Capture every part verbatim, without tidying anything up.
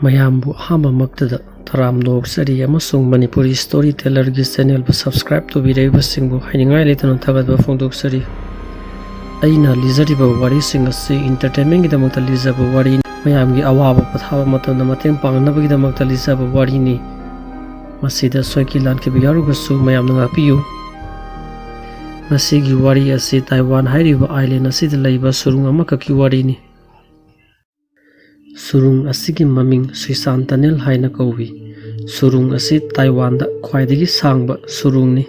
ꯃꯌꯥꯝꯕꯨ ꯑꯍꯥꯟꯕꯃꯛꯇꯗ ꯇꯔꯥꯝꯅ ꯑꯣꯛꯆꯔꯤ ꯑꯃꯁꯨꯡ ꯃꯅꯤꯄꯨꯔꯤ ꯁ꯭ꯇꯣꯔꯤ ꯇꯦꯂꯔꯒꯤ ꯆꯦꯅꯦꯜꯕꯨ ꯁꯕꯁꯀ꯭ꯔꯥꯏꯕ ꯇꯧꯕꯤꯔꯛꯏꯕꯁꯤꯡꯕꯨ ꯍꯥꯏꯅꯤꯡꯉꯥꯏ ꯂꯩꯇꯅ ꯊꯥꯒꯠꯄ ꯐꯣꯡꯗꯣꯛꯆꯔꯤ꯫ ꯑꯩꯅ ꯂꯤꯖꯔꯤꯕ ꯋꯥꯔꯤꯁꯤꯡ ꯑꯁꯤ ꯏꯟꯇꯔꯇꯦꯟꯃꯦꯟꯒꯤꯗꯃꯛꯇ ꯂꯤꯖꯕ ꯋꯥꯔꯤꯅꯤ, ꯃꯌꯥꯝꯒꯤ ꯑꯋꯥꯕ ꯄꯣꯊꯥꯕ ꯃꯇꯝꯗ ꯃꯇꯦꯡ ꯄꯥꯡꯅꯕꯒꯤꯗꯃꯛꯇ ꯂꯤꯖꯕ ꯋꯥꯔꯤꯅꯤ꯫ ꯃꯁꯤꯗ ꯁꯣꯏꯈꯤ ꯂꯥꯟꯈꯤꯕ ꯌꯥꯎꯔꯒꯁꯨ ꯃꯌꯥꯝꯅ ꯉꯥꯛꯄꯤꯌꯨ꯫ ꯉꯁꯤꯒꯤ ꯋꯥꯔꯤ ꯑꯁꯤ ꯇꯥꯏꯋꯥꯟ ꯍꯥꯏꯔꯤꯕ ꯑꯥꯏꯂꯦꯟ ꯑꯁꯤꯗ ꯂꯩꯕ ꯁꯨꯔꯨꯡ ꯑꯃꯈꯛꯀꯤ ꯋꯥꯔꯤꯅꯤ꯫ ꯁꯨꯔꯨꯡ ꯑꯁꯤꯒꯤ ꯃꯃꯤꯡ ꯁꯨꯏꯁꯥꯟ ꯇꯅꯦꯜ ꯍꯥꯏꯅ ꯀꯧꯏ꯫ ꯁꯨꯔꯨꯡ ꯑꯁꯤ ꯇꯥꯏꯋꯥꯟꯗ ꯈ꯭ꯋꯥꯏꯗꯒꯤ ꯁꯥꯡꯕ ꯁꯨꯔꯨꯡꯅꯤ꯫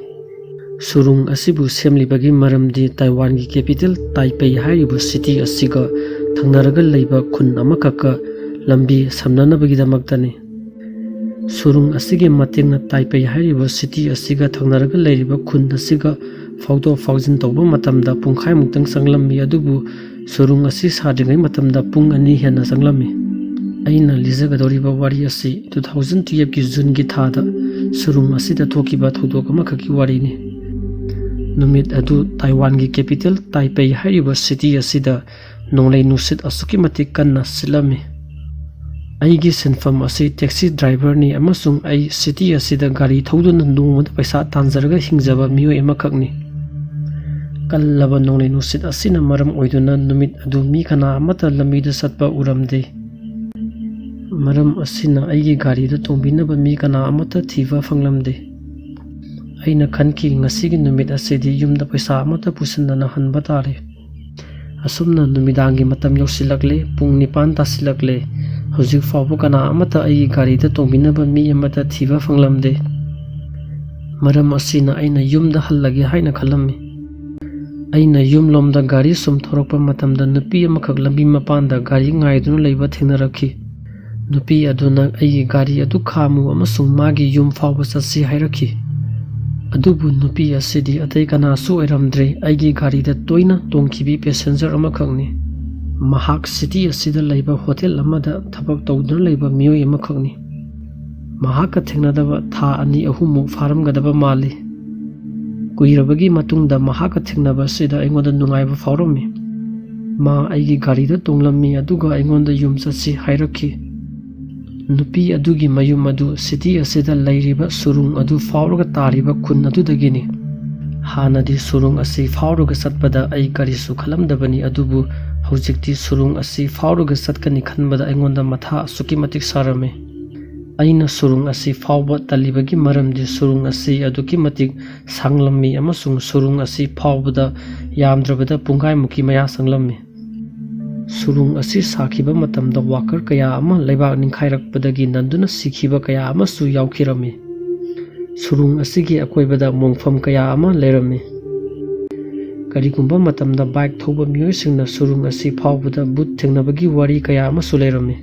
ꯁꯨꯔꯨꯡ ꯑꯁꯤꯕꯨ ꯁꯦꯝꯂꯤꯕꯒꯤ ꯃꯔꯝꯗꯤ ꯇꯥꯏꯋꯥꯟꯒꯤ ꯀꯦꯄꯤꯇꯦꯜ ꯇꯥꯏꯄꯦꯏ ꯍꯥꯏꯔꯤꯕ ꯁꯤꯇꯤ ꯑꯁꯤꯒ ꯊꯪꯅꯔꯒ ꯂꯩꯕ ꯈꯨꯟ ꯑꯃꯈꯛꯀ ꯂꯝꯕꯤ ꯁꯝꯅꯅꯕꯒꯤꯗꯃꯛꯇꯅꯤ꯫ ꯁꯨꯔꯨꯡ ꯑꯁꯤꯒꯤ ꯃꯇꯦꯡꯅ ꯇꯥꯏꯄꯦꯏ ꯍꯥꯏꯔꯤꯕ ꯁꯤꯇꯤ ꯑꯁꯤꯒ ꯊꯪꯅꯔꯒ ꯂꯩꯔꯤꯕ ꯈꯨꯟ ꯑꯁꯤꯒ ꯐꯥꯎꯗꯣꯛ ꯐꯥꯎꯖꯤꯟ ꯇꯧꯕ ꯃꯇꯝꯗ ꯄꯨꯡꯈꯥꯏꯃꯨꯛꯇꯪ ꯆꯪꯂꯝꯃꯤ, ꯑꯗꯨꯕꯨ ꯁꯨꯔꯨꯡ ꯑꯁꯤ ꯁꯥꯗ꯭ꯔꯤꯉꯩ ꯃꯇꯝꯗ ꯄꯨꯡ ꯑꯅꯤ ꯍꯦꯟꯅ ꯆꯪꯂꯝꯃꯤ꯫ ꯑꯩꯅ ꯂꯤꯖꯒꯗꯧꯔꯤꯕ ꯋꯥꯔꯤ ꯑꯁꯤ two thousand twelveꯀꯤ ꯖꯨꯟꯒꯤ ꯊꯥꯗ ꯁꯨꯔꯨꯡ ꯑꯁꯤꯗ ꯊꯣꯛꯈꯤꯕ ꯊꯧꯗꯣꯛ ꯑꯃꯈꯛꯀꯤ ꯋꯥꯔꯤꯅꯤ꯫ ꯅꯨꯃꯤꯠ ꯑꯗꯨ ꯇꯥꯏꯋꯥꯟꯒꯤ ꯀꯦꯄꯤꯇꯦꯜ ꯇꯥꯏꯄꯦꯏ ꯍꯥꯏꯔꯤꯕ ꯁꯤꯇꯤ ꯑꯁꯤꯗ ꯅꯣꯡꯂꯩ ꯅꯨꯡꯁꯤꯠ ꯑꯁꯨꯛꯀꯤ ꯃꯇꯤꯛ ꯀꯟꯅ ꯁꯤꯠꯂꯝꯃꯤ꯫ ꯑꯩꯒꯤ ꯁꯤꯟꯐꯝ ꯑꯁꯤ ꯇꯦꯛꯁꯤ ꯗ꯭ꯔꯥꯏꯚꯔꯅꯤ ꯑꯃꯁꯨꯡ ꯑꯩ ꯁꯤꯇꯤ ꯑꯁꯤꯗ ꯒꯥꯔꯤ ꯊꯧꯗꯨꯅ ꯅꯣꯡꯃꯗ ꯄꯩꯁꯥ ꯇꯥꯟꯖꯔꯒ ꯍꯤꯡꯖꯕ ꯃꯤꯑꯣꯏ ꯑꯃꯈꯛꯅꯤ꯫ ꯀꯜꯂꯕ ꯅꯣꯡꯂꯩ ꯅꯨꯡꯁꯤꯠ ꯑꯁꯤꯅ ꯃꯔꯝ ꯑꯣꯏꯗꯨꯅ ꯅꯨꯃꯤꯠ ꯑꯗꯨ ꯃꯤ ꯀꯅꯥ ꯑꯃꯠꯇ ꯂꯝꯕꯤꯗ ꯆꯠꯄ ꯎꯔꯝꯗꯦ꯫ ꯃꯔꯝ ꯑꯁꯤꯅ ꯑꯩꯒꯤ ꯒꯥꯔꯤꯗ ꯇꯣꯡꯕꯤꯅꯕ ꯃꯤ ꯀꯅꯥ ꯑꯃꯠꯇ ꯊꯤꯕ ꯐꯪꯂꯝꯗꯦ꯫ ꯑꯩꯅ ꯈꯟꯈꯤ, ꯉꯁꯤꯒꯤ ꯅꯨꯃꯤꯠ ꯑꯁꯤꯗꯤ ꯌꯨꯝꯗ ꯄꯩꯁꯥ ꯑꯃꯠꯇ ꯄꯨꯁꯤꯟꯗꯅ ꯍꯟꯕ ꯇꯥꯔꯦ꯫ ꯑꯁꯨꯝꯅ ꯅꯨꯃꯤꯗꯥꯡꯒꯤ ꯃꯇꯝ ꯌꯧꯁꯤꯜꯂꯛꯂꯦ, ꯄꯨꯡ ꯅꯤꯄꯥꯟ ꯇꯥꯁꯤꯜꯂꯛꯂꯦ꯫ ꯍꯧꯖꯤꯛ ꯐꯥꯎꯕ ꯀꯅꯥ ꯑꯃꯠꯇ ꯑꯩꯒꯤ ꯒꯥꯔꯤꯗ ꯇꯣꯡꯕꯤꯅꯕ ꯃꯤ ꯑꯃꯠꯇ ꯊꯤꯕ ꯐꯪꯂꯝꯗꯦ꯫ ꯃꯔꯝ ꯑꯁꯤꯅ ꯑꯩꯅ ꯌꯨꯝꯗ ꯍꯜꯂꯒꯦ ꯍꯥꯏꯅ ꯈꯜꯂꯝꯃꯤ꯫ ꯑꯩꯅ ꯌꯨꯝꯂꯣꯝꯗ ꯒꯥꯔꯤ ꯁꯨꯝ ꯊꯧꯔꯛꯄ ꯃꯇꯝꯗ ꯅꯨꯄꯤ ꯑꯃꯈꯛ ꯂꯝꯕꯤ ꯃꯄꯥꯟꯗ ꯒꯥꯔꯤ ꯉꯥꯏꯗꯨꯅ ꯂꯩꯕ ꯊꯦꯡꯅꯔꯛꯈꯤ꯫ ꯅꯨꯄꯤ ꯑꯗꯨꯅ ꯑꯩꯒꯤ ꯒꯥꯔꯤ ꯑꯗꯨ ꯈꯥꯝꯃꯨ ꯑꯃꯁꯨꯡ ꯃꯥꯒꯤ ꯌꯨꯝ ꯐꯥꯎꯕ ꯆꯠꯁꯤ ꯍꯥꯏꯔꯛꯈꯤ꯫ ꯑꯗꯨꯕꯨ ꯅꯨꯄꯤ ꯑꯁꯤꯗꯤ ꯑꯇꯩ ꯀꯅꯥꯁꯨ ꯑꯣꯏꯔꯝꯗ꯭ꯔꯦ, ꯑꯩꯒꯤ ꯒꯥꯔꯤꯗ ꯇꯣꯏꯅ ꯇꯣꯡꯈꯤꯕꯤ ꯄꯦꯁꯦꯟꯖꯔ ꯑꯃꯈꯛꯅꯤ꯫ ꯃꯍꯥꯛ ꯁꯤꯇꯤ ꯑꯁꯤꯗ ꯂꯩꯕ ꯍꯣꯇꯦꯜ ꯑꯃꯗ ꯊꯕꯛ ꯇꯧꯗꯨꯅ ꯂꯩꯕ ꯃꯤꯑꯣꯏ ꯑꯃꯈꯛꯅꯤ꯫ ꯃꯍꯥꯛꯀ ꯊꯦꯡꯅꯗꯕ ꯊꯥ ꯑꯅꯤ ꯑꯍꯨꯝꯃꯨꯛ ꯐꯥꯔꯝꯒꯗꯕ ꯃꯥꯜꯂꯤ꯫ ꯀꯨꯏꯔꯕꯒꯤ ꯃꯇꯨꯡꯗ ꯃꯍꯥꯛꯀ ꯊꯦꯡꯅꯕ ꯑꯁꯤꯗ ꯑꯩꯉꯣꯟꯗ ꯅꯨꯡꯉꯥꯏꯕ ꯐꯥꯎꯔꯝꯃꯤ꯫ ꯃꯥ ꯑꯩꯒꯤ ꯒꯥꯔꯤꯗ ꯇꯣꯡꯂꯝꯃꯤ, ꯑꯗꯨꯒ ꯑꯩꯉꯣꯟꯗ ꯌꯨꯝ ꯆꯠꯁꯤ ꯍꯥꯏꯔꯛꯈꯤ꯫ ꯅꯨꯄꯤ ꯑꯗꯨꯒꯤ ꯃꯌꯨꯝ ꯑꯗꯨ ꯁꯤꯇꯤ ꯑꯁꯤꯗ ꯂꯩꯔꯤꯕ ꯁꯨꯔꯨꯡ ꯑꯗꯨ ꯐꯥꯎꯔꯒ ꯇꯥꯔꯤꯕ ꯈꯨꯟ ꯑꯗꯨꯗꯒꯤꯅꯤ꯫ ꯍꯥꯟꯅꯗꯤ ꯁꯨꯔꯨꯡ ꯑꯁꯤ ꯐꯥꯎꯔꯒ ꯆꯠꯄꯗ ꯑꯩ ꯀꯔꯤꯁꯨ ꯈꯜꯂꯝꯗꯕꯅꯤ, ꯑꯗꯨꯕꯨ ꯍꯧꯖꯤꯛꯇꯤ ꯁꯨꯔꯨꯡ ꯑꯁꯤ ꯐꯥꯎꯔꯒ ꯆꯠꯀꯅꯤ ꯈꯟꯕꯗ ꯑꯩꯉꯣꯟꯗ ꯃꯊꯥ ꯑꯁꯨꯛꯀꯤ ꯃꯇꯤꯛ ꯁꯥꯔꯝꯃꯤ꯫ ꯑꯩꯅ ꯁꯨꯔꯨꯡ ꯑꯁꯤ ꯐꯥꯎꯕ ꯇꯜꯂꯤꯕꯒꯤ ꯃꯔꯝꯗꯤ ꯁꯨꯔꯨꯡ ꯑꯁꯤ ꯑꯗꯨꯛꯀꯤ ꯃꯇꯤꯛ ꯁꯥꯡꯂꯝꯃꯤ ꯑꯃꯁꯨꯡ ꯁꯨꯔꯨꯡ ꯑꯁꯤ ꯐꯥꯎꯕꯗ ꯌꯥꯝꯗ꯭ꯔꯕꯗ ꯄꯨꯡꯈꯥꯏꯃꯨꯛꯀꯤ ꯃꯌꯥ ꯆꯪꯂꯝꯃꯤ꯫ ꯁꯨꯔꯨꯡ ꯑꯁꯤ ꯁꯥꯈꯤꯕ ꯃꯇꯝꯗ ꯋꯥꯀꯔ ꯀꯌꯥ ꯑꯃ ꯂꯩꯕꯥꯛ ꯅꯤꯡꯈꯥꯏꯔꯛꯄꯗꯒꯤ ꯅꯟꯗꯨꯅ ꯁꯤꯈꯤꯕ ꯀꯌꯥ ꯑꯃꯁꯨ ꯌꯥꯎꯈꯤꯔꯝꯃꯤ꯫ ꯁꯨꯔꯨꯡ ꯑꯁꯤꯒꯤ ꯑꯀꯣꯏꯕꯗ ꯃꯣꯡꯐꯝ ꯀꯌꯥ ꯑꯃ ꯂꯩꯔꯝꯃꯤ꯫ ꯀꯔꯤꯒꯨꯝꯕ ꯃꯇꯝꯗ ꯕꯥꯏꯛ ꯊꯧꯕ ꯃꯤꯑꯣꯏꯁꯤꯡꯅ ꯁꯨꯔꯨꯡ ꯑꯁꯤ ꯐꯥꯎꯕꯗ ꯚꯨꯠ ꯊꯦꯡꯅꯕꯒꯤ ꯋꯥꯔꯤ ꯀꯌꯥ ꯑꯃꯁꯨ ꯂꯩꯔꯝꯃꯤ꯫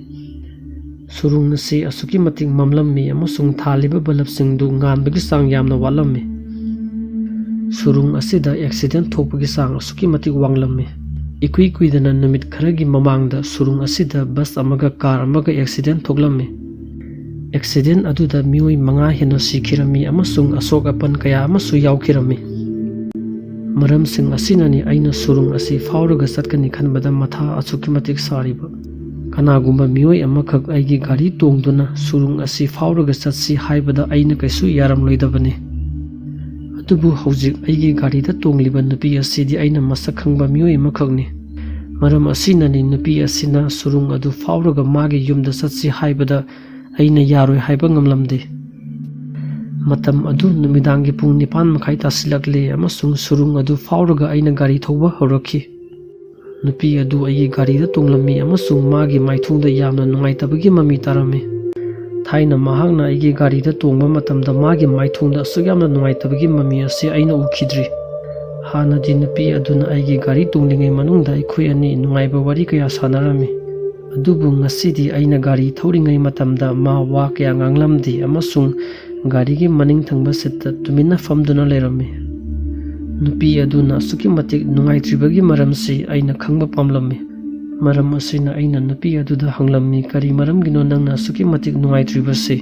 ꯁꯨꯔꯨꯡ ꯑꯁꯤ ꯑꯁꯨꯛꯀꯤ ꯃꯇꯤꯛ ꯃꯝꯂꯝꯃꯤ ꯑꯃꯁꯨꯡ ꯊꯥꯜꯂꯤꯕ ꯕꯂꯕꯁꯤꯡꯗꯨ ꯉꯥꯟꯕꯒꯤ ꯆꯥꯡ ꯌꯥꯝꯅ ꯋꯥꯠꯂꯝꯃꯤ꯫ ꯁꯨꯔꯨꯡ ꯑꯁꯤꯗ ꯑꯦꯛꯁꯤꯗꯦꯟ ꯊꯣꯛꯄꯒꯤ ꯆꯥꯡ ꯑꯁꯨꯛꯀꯤ ꯃꯇꯤꯛ ꯋꯥꯡꯂꯝꯃꯤ꯫ ꯏꯀꯨꯏ ꯀꯨꯏꯗꯅ ꯅꯨꯃꯤꯠ ꯈꯔꯒꯤ ꯃꯃꯥꯡꯗ ꯁꯨꯔꯨꯡ ꯑꯁꯤꯗ ꯕꯁ ꯑꯃꯒ ꯀꯥꯔ ꯑꯃꯒ ꯑꯦꯛꯁꯤꯗꯦꯟ ꯊꯣꯛꯂꯝꯃꯤ꯫ ꯑꯦꯛꯁꯤꯗꯦꯟ ꯑꯗꯨꯗ ꯃꯤꯑꯣꯏ ꯃꯉꯥ ꯍꯦꯟꯅ ꯁꯤꯈꯤꯔꯝꯃꯤ ꯑꯃꯁꯨꯡ ꯑꯁꯣꯛ ꯑꯄꯟ ꯀꯌꯥ ꯑꯃꯁꯨ ꯌꯥꯎꯈꯤꯔꯝꯃꯤ꯫ ꯃꯔꯝꯁꯤꯡ ꯑꯁꯤꯅꯅꯤ ꯑꯩꯅ ꯁꯨꯔꯨꯡ ꯑꯁꯤ ꯐꯥꯎꯔꯒ ꯆꯠꯀꯅꯤ ꯈꯟꯕꯗ ꯃꯊꯥ ꯑꯁꯨꯛꯀꯤ ꯃꯇꯤꯛ ꯁꯥꯔꯤꯕ꯫ ꯀꯅꯥꯒꯨꯝꯕ ꯃꯤꯑꯣꯏ ꯑꯃꯈꯛ ꯑꯩꯒꯤ ꯒꯥꯔꯤ ꯇꯣꯡꯗꯨꯅ ꯁꯨꯔꯨꯡ ꯑꯁꯤ ꯐꯥꯎꯔꯒ ꯆꯠꯁꯤ ꯍꯥꯏꯕꯗ ꯑꯩꯅ ꯀꯩꯁꯨ ꯌꯥꯔꯝꯂꯣꯏꯗꯕꯅꯤ꯫ ꯑꯗꯨꯕꯨ ꯍꯧꯖꯤꯛ ꯑꯩꯒꯤ ꯒꯥꯔꯤꯗ ꯇꯣꯡꯂꯤꯕ ꯅꯨꯄꯤ ꯑꯁꯤꯗꯤ ꯑꯩꯅ ꯃꯁꯛ ꯈꯪꯕ ꯃꯤꯑꯣꯏ ꯑꯃꯈꯛꯅꯤ꯫ ꯃꯔꯝ ꯑꯁꯤꯅꯅꯤ ꯅꯨꯄꯤ ꯑꯁꯤꯅ ꯁꯨꯔꯨꯡ ꯑꯗꯨ ꯐꯥꯎꯔꯒ ꯃꯥꯒꯤ ꯌꯨꯝꯗ ꯆꯠꯁꯤ ꯍꯥꯏꯕꯗ ꯑꯩꯅ ꯌꯥꯔꯣꯏ ꯍꯥꯏꯕ ꯉꯝꯂꯝꯗꯦ꯫ ꯃꯇꯝ ꯑꯗꯨ ꯅꯨꯃꯤꯗꯥꯡꯒꯤ ꯄꯨꯡ ꯅꯤꯄꯥꯟ ꯃꯈꯥꯏ ꯇꯥꯁꯤꯜꯂꯛꯂꯦ ꯑꯃꯁꯨꯡ ꯁꯨꯔꯨꯡ ꯑꯗꯨ ꯐꯥꯎꯔꯒ ꯑꯩꯅ ꯒꯥꯔꯤ ꯊꯧꯕ ꯍꯧꯔꯛꯈꯤ꯫ ꯅꯨꯄꯤ ꯑꯗꯨ ꯑꯩꯒꯤ ꯒꯥꯔꯤꯗ ꯇꯣꯡꯂꯝꯃꯤ ꯑꯃꯁꯨꯡ ꯃꯥꯒꯤ ꯃꯥꯏꯊꯣꯡꯗ ꯌꯥꯝꯅ ꯅꯨꯡꯉꯥꯏꯇꯕꯒꯤ ꯃꯃꯤ ꯇꯥꯔꯝꯃꯤ꯫ ꯊꯥꯏꯅ ꯃꯍꯥꯛꯅ ꯑꯩꯒꯤ ꯒꯥꯔꯤꯗ ꯇꯣꯡꯕ ꯃꯇꯝꯗ ꯃꯥꯒꯤ ꯃꯥꯏꯊꯣꯡꯗ ꯑꯁꯨꯛ ꯌꯥꯝꯅ ꯅꯨꯡꯉꯥꯏꯇꯕꯒꯤ ꯃꯃꯤ ꯑꯁꯤ ꯑꯩꯅ ꯎꯈꯤꯗ꯭ꯔꯤ꯫ ꯍꯥꯟꯅꯗꯤ ꯅꯨꯄꯤ ꯑꯗꯨꯅ ꯑꯩꯒꯤ ꯒꯥꯔꯤ ꯇꯣꯡꯂꯤꯉꯩ ꯃꯅꯨꯡꯗ ꯑꯩꯈꯣꯏ ꯑꯅꯤ ꯅꯨꯡꯉꯥꯏꯕ ꯋꯥꯔꯤ ꯀꯌꯥ ꯁꯥꯟꯅꯔꯝꯃꯤ꯫ ꯑꯗꯨꯕꯨ ꯉꯁꯤꯗꯤ ꯑꯩꯅ ꯒꯥꯔꯤ ꯊꯧꯔꯤꯉꯩ ꯃꯇꯝꯗ ꯃꯥ ꯋꯥ ꯀꯌꯥ ꯉꯥꯡꯂꯝꯗꯦ ꯑꯃꯁꯨꯡ ꯒꯥꯔꯤꯒꯤ ꯃꯅꯤꯡ ꯊꯪꯕ ꯁꯤꯠꯇ ꯇꯨꯃꯤꯟꯅ ꯐꯝꯗꯨꯅ ꯂꯩꯔꯝꯃꯤ꯫ ꯅꯨꯄꯤ ꯑꯗꯨꯅ ꯑꯁꯨꯛꯀꯤ ꯃꯇꯤꯛ ꯅꯨꯡꯉꯥꯏꯇ꯭ꯔꯤꯕꯒꯤ ꯃꯔꯝꯁꯤ ꯑꯩꯅ ꯈꯪꯕ ꯄꯥꯝꯂꯝꯃꯤ꯫ ꯃꯔꯝ ꯑꯁꯤꯅ ꯑꯩꯅ ꯅꯨꯄꯤ ꯑꯗꯨꯗ ꯍꯪꯂꯝꯃꯤ, "ꯀꯔꯤ ꯃꯔꯝꯒꯤꯅꯣ ꯅꯪꯅ ꯑꯁꯨꯛꯀꯤ ꯃꯇꯤꯛ ꯅꯨꯡꯉꯥꯏꯇ꯭ꯔꯤꯕꯁꯤ?"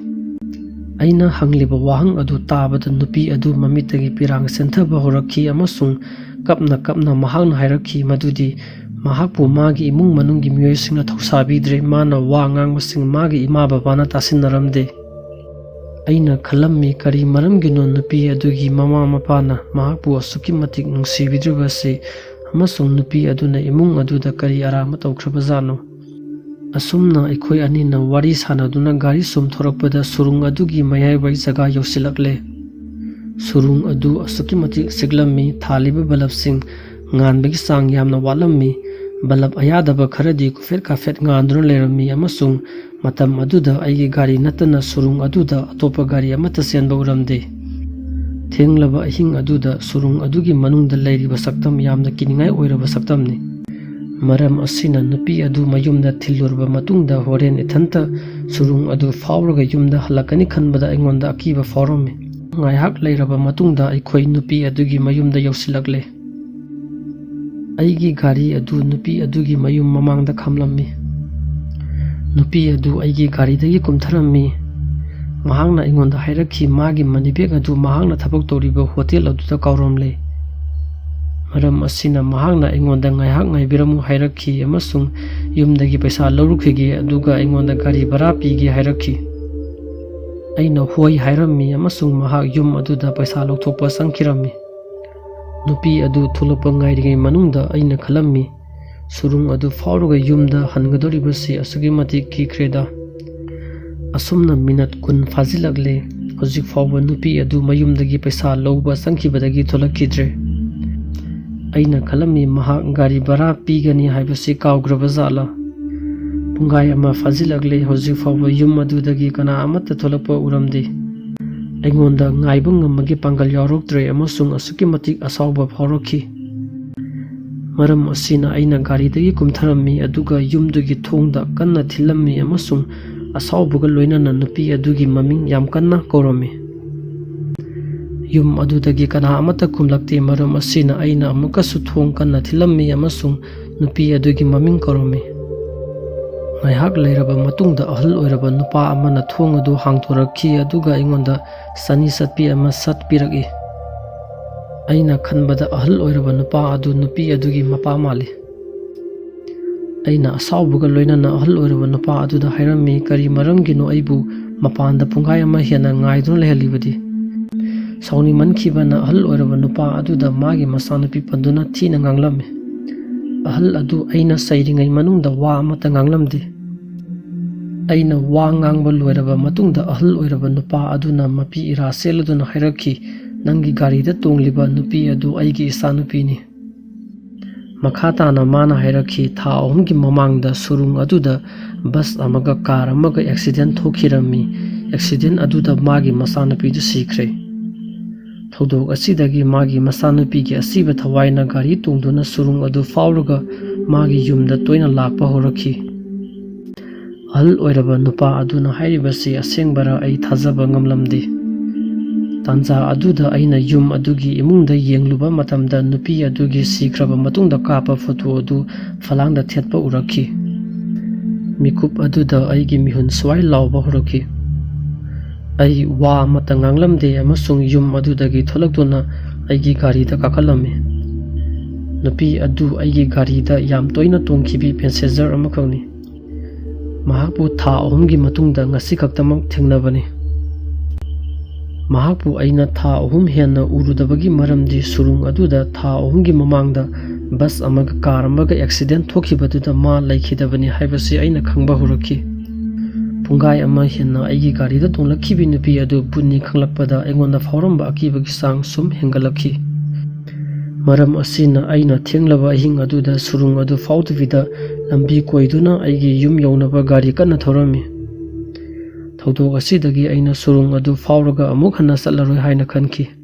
ꯑꯩꯅ ꯍꯪꯂꯤꯕ ꯋꯥꯍꯪ ꯑꯗꯨ ꯇꯥꯕꯗ ꯅꯨꯄꯤ ꯑꯗꯨ ꯃꯃꯤꯠꯇꯒꯤ ꯄꯤꯔꯥꯡ ꯆꯦꯟꯊꯕ ꯍꯧꯔꯛꯈꯤ ꯑꯃꯁꯨꯡ ꯀꯞꯅ ꯀꯞꯅ ꯃꯍꯥꯛꯅ ꯍꯥꯏꯔꯛꯈꯤ ꯃꯗꯨꯗꯤ ꯃꯍꯥꯛꯄꯨ ꯃꯥꯒꯤ ꯏꯃꯨꯡ ꯃꯅꯨꯡꯒꯤ ꯃꯤꯑꯣꯏꯁꯤꯡꯅ ꯊꯧꯁꯥꯕꯤꯗ꯭ꯔꯦ꯫ ꯃꯥꯅ ꯋꯥ ꯉꯥꯡꯕꯁꯤꯡ ꯃꯥꯒꯤ ꯏꯃꯥ ꯕꯕꯥꯅ ꯇꯥꯁꯤꯟꯅꯔꯝꯗꯦ꯫ ꯑꯩꯅ ꯈꯜꯂꯝꯃꯤ, ꯀꯔꯤ ꯃꯔꯝꯒꯤꯅꯣ ꯅꯨꯄꯤ ꯑꯗꯨꯒꯤ ꯃꯃꯥ ꯃꯄꯥꯅ ꯃꯍꯥꯛꯄꯨ ꯑꯁꯨꯛꯀꯤ ꯃꯇꯤꯛ ꯅꯨꯡꯁꯤꯕꯤꯗ꯭ꯔꯤꯕꯁꯤ, ꯑꯃꯁꯨꯡ ꯅꯨꯄꯤ ꯑꯗꯨꯅ ꯏꯃꯨꯡ ꯑꯗꯨꯗ ꯀꯔꯤ ꯑꯔꯥꯟꯕ ꯇꯧꯈ꯭ꯔꯕꯖꯥꯠꯅꯣ? ꯑꯁꯨꯝꯅ ꯑꯩꯈꯣꯏ ꯑꯅꯤꯅ ꯋꯥꯔꯤ ꯁꯥꯟꯅꯗꯨꯅ ꯒꯥꯔꯤ ꯁꯨꯝ ꯊꯧꯔꯛꯄꯗ ꯁꯨꯔꯨꯡ ꯑꯗꯨꯒꯤ ꯃꯌꯥꯏꯋꯥꯏ ꯖꯒꯥ ꯌꯧꯁꯤꯜꯂꯛꯂꯦ꯫ ꯁꯨꯔꯨꯡ ꯑꯗꯨ ꯑꯁꯨꯛꯀꯤ ꯃꯇꯤꯛ ꯆꯤꯛꯂꯝꯃꯤ, ꯊꯥꯜꯂꯤꯕ ꯕꯂꯕꯁꯤꯡ ꯉꯥꯟꯕꯒꯤ ꯆꯥꯡ ꯌꯥꯝꯅ ꯋꯥꯠꯂꯝꯃꯤ꯫ ꯕꯂꯕ ꯑꯌꯥꯗꯕ ꯈꯔꯗꯤ ꯀꯨꯐꯦꯠ ꯀꯥꯐꯦꯠ ꯉꯥꯟꯗꯨꯅ ꯂꯩꯔꯝꯃꯤ, ꯑꯃꯁꯨꯡ ꯃꯇꯝ ꯑꯗꯨꯗ ꯑꯩꯒꯤ ꯒꯥꯔꯤ ꯅꯠꯇꯅ ꯁꯨꯔꯨꯡ ꯑꯗꯨꯗ ꯑꯇꯣꯞꯄ ꯒꯥꯔꯤ ꯑꯃꯠꯇ ꯆꯦꯟꯕ ꯎꯔꯝꯗꯦ꯫ ꯊꯦꯡꯂꯕ ꯑꯍꯤꯡ ꯑꯗꯨꯗ ꯁꯨꯔꯨꯡ ꯑꯗꯨꯒꯤ ꯃꯅꯨꯡꯗ ꯂꯩꯔꯤꯕ ꯁꯛꯇꯝ ꯌꯥꯝꯅ ꯀꯤꯅꯤꯡꯉꯥꯏ ꯑꯣꯏꯔꯕ ꯁꯛꯇꯝꯅꯤ꯫ ꯃꯔꯝ ꯑꯁꯤꯅ ꯅꯨꯄꯤ ꯑꯗꯨ ꯃꯌꯨꯝꯗ ꯊꯤꯜꯂꯨꯔꯕ ꯃꯇꯨꯡꯗ ꯍꯣꯔꯦꯟ ꯏꯊꯟꯇ ꯁꯨꯔꯨꯡ ꯑꯗꯨ ꯐꯥꯎꯔꯒ ꯌꯨꯝꯗ ꯍꯜꯂꯛꯀꯅꯤ ꯈꯟꯕꯗ ꯑꯩꯉꯣꯟꯗ ꯑꯀꯤꯕ ꯐꯥꯎꯔꯝꯃꯤ꯫ ꯉꯥꯏꯍꯥꯛ ꯂꯩꯔꯕ ꯃꯇꯨꯡꯗ ꯑꯩꯈꯣꯏ ꯅꯨꯄꯤ ꯑꯗꯨꯒꯤ ꯃꯌꯨꯝꯗ ꯌꯧꯁꯤꯜꯂꯛꯂꯦ꯫ ꯑꯩꯒꯤ ꯒꯥꯔꯤ ꯑꯗꯨ ꯅꯨꯄꯤ ꯑꯗꯨꯒꯤ ꯃꯌꯨꯝ ꯃꯃꯥꯡꯗ ꯈꯥꯝꯂꯝꯃꯤ꯫ ꯅꯨꯄꯤ ꯑꯗꯨ ꯑꯩꯒꯤ ꯒꯥꯔꯤꯗꯒꯤ ꯀꯨꯝꯊꯔꯝꯃꯤ꯫ ꯃꯍꯥꯛꯅ ꯑꯩꯉꯣꯟꯗ ꯍꯥꯏꯔꯛꯈꯤ, ꯃꯥꯒꯤ ꯃꯅꯤ ꯕꯦꯒ ꯑꯗꯨ ꯃꯍꯥꯛꯅ ꯊꯕꯛ ꯇꯧꯔꯤꯕ ꯍꯣꯇꯦꯜ ꯑꯗꯨꯗ ꯀꯥꯎꯔꯝꯂꯦ꯫ ꯃꯔꯝ ꯑꯁꯤꯅ ꯃꯍꯥꯛꯅ ꯑꯩꯉꯣꯟꯗ ꯉꯥꯏꯍꯥꯛ ꯉꯥꯏꯕꯤꯔꯝꯃꯨ ꯍꯥꯏꯔꯛꯈꯤ, ꯑꯃꯁꯨꯡ ꯌꯨꯝꯗꯒꯤ ꯄꯩꯁꯥ ꯂꯧꯔꯨꯈꯤꯒꯦ, ꯑꯗꯨꯒ ꯑꯩꯉꯣꯟꯗ ꯒꯥꯔꯤ ꯚꯔꯥ ꯄꯤꯒꯦ ꯍꯥꯏꯔꯛꯈꯤ꯫ ꯑꯩꯅ ꯍꯣꯏ ꯍꯥꯏꯔꯝꯃꯤ, ꯑꯃꯁꯨꯡ ꯃꯍꯥꯛ ꯌꯨꯝ ꯑꯗꯨꯗ ꯄꯩꯁꯥ ꯂꯧꯊꯣꯛꯄ ꯆꯪꯈꯤꯔꯝꯃꯤ꯫ ꯅꯨꯄꯤ ꯑꯗꯨ ꯊꯣꯛꯂꯛꯄ ꯉꯥꯏꯔꯤꯉꯩ ꯃꯅꯨꯡꯗ ꯑꯩꯅ ꯈꯜꯂꯝꯃꯤ, ꯁꯨꯔꯨꯡ ꯑꯗꯨ ꯐꯥꯎꯔꯒ ꯌꯨꯝꯗ ꯍꯟꯒꯗꯧꯔꯤꯕꯁꯤ ꯑꯁꯨꯛꯀꯤ ꯃꯇꯤꯛ ꯀꯤꯈ꯭ꯔꯦꯗ꯫ ꯑꯁꯨꯝꯅ ꯃꯤꯅꯠ ꯀꯨꯟ ꯐꯥꯖꯤꯜꯂꯛꯂꯦ꯫ ꯍꯧꯖꯤꯛ ꯐꯥꯎꯕ ꯅꯨꯄꯤ ꯑꯗꯨ ꯃꯌꯨꯝꯗꯒꯤ ꯄꯩꯁꯥ ꯂꯧꯕ ꯆꯪꯈꯤꯕꯗꯒꯤ ꯊꯣꯛꯂꯛꯈꯤꯗ꯭ꯔꯦ꯫ ꯑꯩꯅ ꯈꯜꯂꯝꯃꯤ, ꯃꯍꯥꯛ ꯒꯥꯔꯤ ꯚꯔꯥ ꯄꯤꯒꯅꯤ ꯍꯥꯏꯕꯁꯤ ꯀꯥꯎꯈ꯭ꯔꯕ ꯖꯥꯠꯂꯥ? ꯄꯨꯡꯈꯥꯏ ꯑꯃ ꯐꯥꯖꯤꯜꯂꯛꯂꯦ꯫ ꯍꯧꯖꯤꯛ ꯐꯥꯎꯕ ꯌꯨꯝ ꯑꯗꯨꯗꯒꯤ ꯀꯅꯥ ꯑꯃꯠꯇ ꯊꯣꯛꯂꯛꯄ ꯎꯔꯝꯗꯦ꯫ ꯑꯩꯉꯣꯟꯗ ꯉꯥꯏꯕ ꯉꯝꯕꯒꯤ ꯄꯥꯡꯒꯜ ꯌꯥꯎꯔꯛꯇ꯭ꯔꯦ, ꯑꯃꯁꯨꯡ ꯑꯁꯨꯛꯀꯤ ꯃꯇꯤꯛ ꯑꯁꯥꯎꯕ ꯐꯥꯎꯔꯛꯈꯤ꯫ ꯃꯔꯝ ꯑꯁꯤꯅ ꯑꯩꯅ ꯒꯥꯔꯤꯗꯒꯤ ꯀꯨꯝꯊꯔꯝꯃꯤ, ꯑꯗꯨꯒ ꯌꯨꯝꯗꯨꯒꯤ ꯊꯣꯡꯗ ꯀꯟꯅ ꯊꯤꯜꯂꯝꯃꯤ, ꯑꯃꯁꯨꯡ ꯑꯁꯥꯎꯕꯒ ꯂꯣꯏꯅꯅ ꯅꯨꯄꯤ ꯑꯗꯨꯒꯤ ꯃꯃꯤꯡ ꯌꯥꯝ ꯀꯟꯅ ꯀꯧꯔꯝꯃꯤ꯫ ꯌꯨꯝ ꯑꯗꯨꯗꯒꯤ ꯀꯅꯥ ꯑꯃꯠꯇ ꯈꯨꯝꯂꯛꯇꯦ꯫ ꯃꯔꯝ ꯑꯁꯤꯅ ꯑꯩꯅ ꯑꯃꯨꯛꯀꯁꯨ ꯊꯣꯡ ꯀꯟꯅ ꯊꯤꯜꯂꯝꯃꯤ ꯑꯃꯁꯨꯡ ꯅꯨꯄꯤ ꯑꯗꯨꯒꯤ ꯃꯃꯤꯡ ꯀꯧꯔꯝꯃꯤ꯫ ꯉꯥꯏꯍꯥꯛ ꯂꯩꯔꯕ ꯃꯇꯨꯡꯗ ꯑꯍꯜ ꯑꯣꯏꯔꯕ ꯅꯨꯄꯥ ꯑꯃꯅ ꯊꯣꯡ ꯑꯗꯨ ꯍꯥꯡꯗꯣꯔꯛꯈꯤ, ꯑꯗꯨꯒ ꯑꯩꯉꯣꯟꯗ ꯆꯅꯤ ꯆꯠꯄꯤ ꯑꯃ ꯁꯠ ꯄꯤꯔꯛꯏ꯫ ꯑꯩꯅ ꯈꯟꯕꯗ ꯑꯍꯜ ꯑꯣꯏꯔꯕ ꯅꯨꯄꯥ ꯑꯗꯨ ꯅꯨꯄꯤ ꯑꯗꯨꯒꯤ ꯃꯄꯥ ꯃꯥꯜꯂꯤ꯫ ꯑꯩꯅ ꯑꯁꯥꯎꯕꯒ ꯂꯣꯏꯅꯅ ꯑꯍꯜ ꯑꯣꯏꯔꯕ ꯅꯨꯄꯥ ꯑꯗꯨꯗ ꯍꯥꯏꯔꯝꯃꯤ, "ꯀꯔꯤ ꯃꯔꯝꯒꯤꯅꯣ ꯑꯩꯕꯨ ꯃꯄꯥꯟꯗ ꯄꯨꯡꯈꯥꯏ ꯑꯃ ꯍꯦꯟꯅ ꯉꯥꯏꯗꯨꯅ ꯂꯩꯍꯜꯂꯤꯕꯗꯤ?" ꯁꯥꯎꯅꯤꯡꯃꯟꯈꯤꯕꯅ ꯑꯍꯜ ꯑꯣꯏꯔꯕ ꯅꯨꯄꯥ ꯑꯗꯨꯗ ꯃꯥꯒꯤ ꯃꯆꯥꯅꯨꯄꯤ ꯄꯟꯗꯨꯅ ꯊꯤꯅ ꯉꯥꯡꯂꯝꯃꯤ꯫ ꯑꯍꯜ ꯑꯗꯨ ꯑꯩꯅ ꯆꯩꯔꯤꯉꯩ ꯃꯅꯨꯡꯗ ꯋꯥ ꯑꯃꯠꯇ ꯉꯥꯡꯂꯝꯗꯦ꯫ ꯑꯩꯅ ꯋꯥ ꯉꯥꯡꯕ ꯂꯣꯏꯔꯕ ꯃꯇꯨꯡꯗ ꯑꯍꯜ ꯑꯣꯏꯔꯕ ꯅꯨꯄꯥ ꯑꯗꯨꯅ ꯃꯄꯤ ꯏꯔꯥ ꯆꯦꯜꯂꯗꯨꯅ ꯍꯥꯏꯔꯛꯈꯤ, "ꯅꯪꯒꯤ ꯒꯥꯔꯤꯗ ꯇꯣꯡꯂꯤꯕ ꯅꯨꯄꯤ ꯑꯗꯨ ꯑꯩꯒꯤ ꯏꯆꯥꯅꯨꯄꯤꯅꯤ꯫" ꯃꯈꯥ ꯇꯥꯅ ꯃꯥꯅ ꯍꯥꯏꯔꯛꯈꯤ, "ꯊꯥ ꯑꯍꯨꯝꯒꯤ ꯃꯃꯥꯡꯗ ꯁꯨꯔꯨꯡ ꯑꯗꯨꯗ ꯕꯁ ꯑꯃꯒ ꯀꯥꯔ ꯑꯃꯒ ꯑꯦꯛꯁꯤꯗꯦꯟ ꯊꯣꯛꯈꯤꯔꯝꯃꯤ꯫ ꯑꯦꯛꯁꯤꯗꯦꯟ ꯑꯗꯨꯗ ꯃꯥꯒꯤ ꯃꯆꯥꯅꯨꯄꯤꯗꯨ ꯁꯤꯈ꯭ꯔꯦ꯫ ꯊꯧꯗꯣꯛ ꯑꯁꯤꯗꯒꯤ ꯃꯥꯒꯤ ꯃꯆꯥꯅꯨꯄꯤꯒꯤ ꯑꯁꯤꯕ ꯊꯋꯥꯏꯅ ꯒꯥꯔꯤ ꯇꯣꯡꯗꯨꯅ ꯁꯨꯔꯨꯡ ꯑꯗꯨ ꯐꯥꯎꯔꯒ ꯃꯥꯒꯤ ꯌꯨꯝꯗ ꯇꯣꯏꯅ ꯂꯥꯛꯄ ꯍꯧꯔꯛꯈꯤ꯫" ꯑꯍꯜ ꯑꯣꯏꯔꯕ ꯅꯨꯄꯥ ꯑꯗꯨꯅ ꯍꯥꯏꯔꯤꯕꯁꯤ ꯑꯁꯦꯡꯕꯔꯥ ꯑꯩ ꯊꯥꯖꯕ ꯉꯝꯂꯝꯗꯦ꯫ ꯇꯥꯟꯖꯥ ꯑꯗꯨꯗ ꯑꯩꯅ ꯌꯨꯝ ꯑꯗꯨꯒꯤ ꯏꯃꯨꯡꯗ ꯌꯦꯡꯂꯨꯕ ꯃꯇꯝꯗ ꯅꯨꯄꯤ ꯑꯗꯨꯒꯤ ꯁꯤꯈ꯭ꯔꯕ ꯃꯇꯨꯡꯗ ꯀꯥꯞꯄ ꯐꯣꯇꯣ ꯑꯗꯨ ꯐꯂꯥꯡꯗ ꯊꯦꯠꯄ ꯎꯔꯛꯈꯤ꯫ ꯃꯤꯀꯨꯞ ꯑꯗꯨꯗ ꯑꯩꯒꯤ ꯃꯤꯍꯨꯟ ꯁ꯭ꯋꯥꯏ ꯂꯥꯎꯕ ꯍꯧꯔꯛꯈꯤ꯫ ꯑꯩ ꯋꯥ ꯑꯃꯠꯇ ꯉꯥꯡꯂꯝꯗꯦ ꯑꯃꯁꯨꯡ ꯌꯨꯝ ꯑꯗꯨꯗꯒꯤ ꯊꯣꯛꯂꯛꯇꯨꯅ ꯑꯩꯒꯤ ꯒꯥꯔꯤꯗ ꯀꯥꯈꯠꯂꯝꯃꯤ꯫ ꯅꯨꯄꯤ ꯑꯗꯨ ꯑꯩꯒꯤ ꯒꯥꯔꯤꯗ ꯌꯥꯝ ꯇꯣꯏꯅ ꯇꯣꯡꯈꯤꯕꯤ ꯄꯦꯁꯦꯟꯖꯔ ꯑꯃꯈꯛꯅꯤ꯫ ꯃꯍꯥꯛꯄꯨ ꯊꯥ ꯑꯍꯨꯝꯒꯤ ꯃꯇꯨꯡꯗ ꯉꯁꯤ ꯈꯛꯇꯃꯛ ꯊꯦꯡꯅꯕꯅꯤ꯫ ꯃꯍꯥꯛꯄꯨ ꯑꯩꯅ ꯊꯥ ꯑꯍꯨꯝ ꯍꯦꯟꯅ ꯎꯔꯨꯗꯕꯒꯤ ꯃꯔꯝꯗꯤ ꯁꯨꯔꯨꯡ ꯑꯗꯨꯗ ꯊꯥ ꯑꯍꯨꯝꯒꯤ ꯃꯃꯥꯡꯗ ꯕꯁ ꯑꯃꯒ ꯀꯥꯔ ꯑꯃꯒ ꯑꯦꯛꯁꯤꯗꯦꯟ ꯊꯣꯛꯈꯤꯕꯗꯨꯗ ꯃꯥ ꯂꯩꯈꯤꯗꯕꯅꯤ ꯍꯥꯏꯕꯁꯤ ꯑꯩꯅ ꯈꯪꯕ ꯍꯧꯔꯛꯈꯤ꯫ ꯄꯨꯡꯈꯥꯏ ꯑꯃ ꯍꯦꯟꯅ ꯑꯩꯒꯤ ꯒꯥꯔꯤꯗ ꯇꯣꯡꯂꯛꯈꯤꯕꯤ ꯅꯨꯄꯤ ꯑꯗꯨ ꯄꯨꯟꯅꯤ ꯈꯪꯂꯛꯄꯗ ꯑꯩꯉꯣꯟꯗ ꯐꯥꯎꯔꯝꯕ ꯑꯀꯤꯕꯒꯤ ꯆꯥꯡ ꯁꯨꯝ ꯍꯦꯟꯒꯠꯂꯛꯈꯤ꯫ ꯃꯔꯝ ꯑꯁꯤꯅ ꯑꯩꯅ ꯊꯦꯡꯂꯕ ꯑꯍꯤꯡ ꯑꯗꯨꯗ ꯁꯨꯔꯨꯡ ꯑꯗꯨ ꯐꯥꯎꯗꯕꯤꯗ ꯂꯝꯕꯤ ꯀꯣꯏꯗꯨꯅ ꯑꯩꯒꯤ ꯌꯨꯝ ꯌꯧꯅꯕ ꯒꯥꯔꯤ ꯀꯟꯅ ꯊꯧꯔꯝꯃꯤ꯫ ꯊꯧꯗꯣꯛ ꯑꯁꯤꯗꯒꯤ ꯑꯩꯅ ꯁꯨꯔꯨꯡ ꯑꯗꯨ ꯐꯥꯎꯔꯒ ꯑꯃꯨꯛ ꯍꯟꯅ ꯆꯠꯂꯔꯣꯏ ꯍꯥꯏꯅ ꯈꯟꯈꯤ꯫